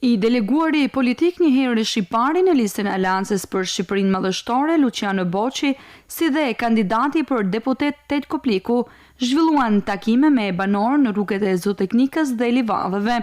I deleguari politik njëherësh i pari në listën e Aleancës për Shqipërinë Madhështore, Luçiano Boçi, si dhe kandidati për deputet Ted Kopliku, zhvilluan takime me banorë në rrugët e Zooteknikës dhe Livadheve.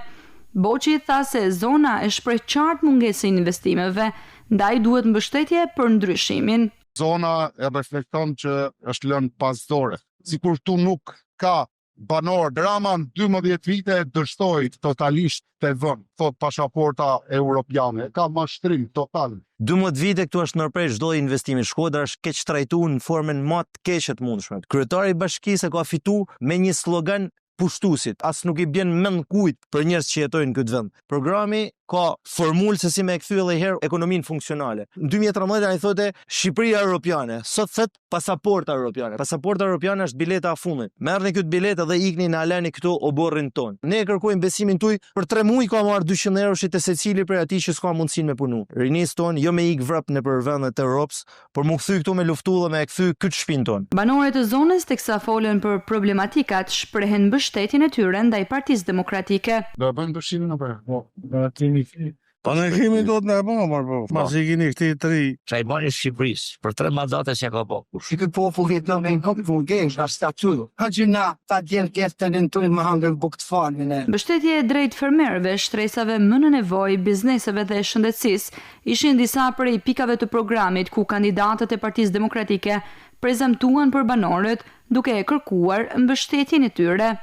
Boçi tha se zona e shpreh qartë mungesën e investimeve, ndaj duhet mbështetje për ndryshimin. Zona e reflekton që është lënë pas dore. Sikur këtu nuk ka banorë. Rama në 12 vite dështoi totalisht të vënë, thot pasaporta europiane. Ka mashtrim total. 12 vite këtu është ndërprerë çdo investimi. Shkodra është keq trajtu në formën më të keqe të mundshme. Kryetari i bashkisë e ka fitu me një slogan pushtuesit, as nuk i bjen mend kujt për njerëz që jetojnë në këtë vend. Programi ka formulë se si me e kthy edhe herë ekonominë funksionale. Në 2013 ai thotë Shqipëria Europiane, sot thot pasaporta europiane. Pasaporta europiane është bileta e fundit. Merrni këtë biletë dhe ikni na leni këtu oborrin ton. Ne kërkojmë besimin tuaj për 3 muaj ka marrë 200 euro te secili prej atij që s'ka mundësinë me punu. Rinisë ton jo me ik vrap nëpër vendet e Europës, por mu kthy këtu me luftu dhe me e kthy këtë shtëpinë tonë. Banorët e zonës teksa folën për problematikat shprehen mbështetjen e tyre ndaj Partisë Demokratike. Do e bëjmë ndryshimin apo jo? Po, do e kemi Po ne kemi do të ne bo, mërë po. Mas i keni këti të ri. Qa i bani Shqipërisë, për tre mandate s'ja ka bo kush. Ky popull jeton me mungesë, ka statu. Ka gjyna, ta djel gjertën në tuj më hangër bukë të falë. Mbështetje drejt fermerëve, shtresave më në nevojë, bizneseve dhe shëndetësisë, ishin disa prej pikave të programit ku kandidatët e Partisë Demokratike prezantuan për banorët, duke kërkuar mbështetjen e tyre.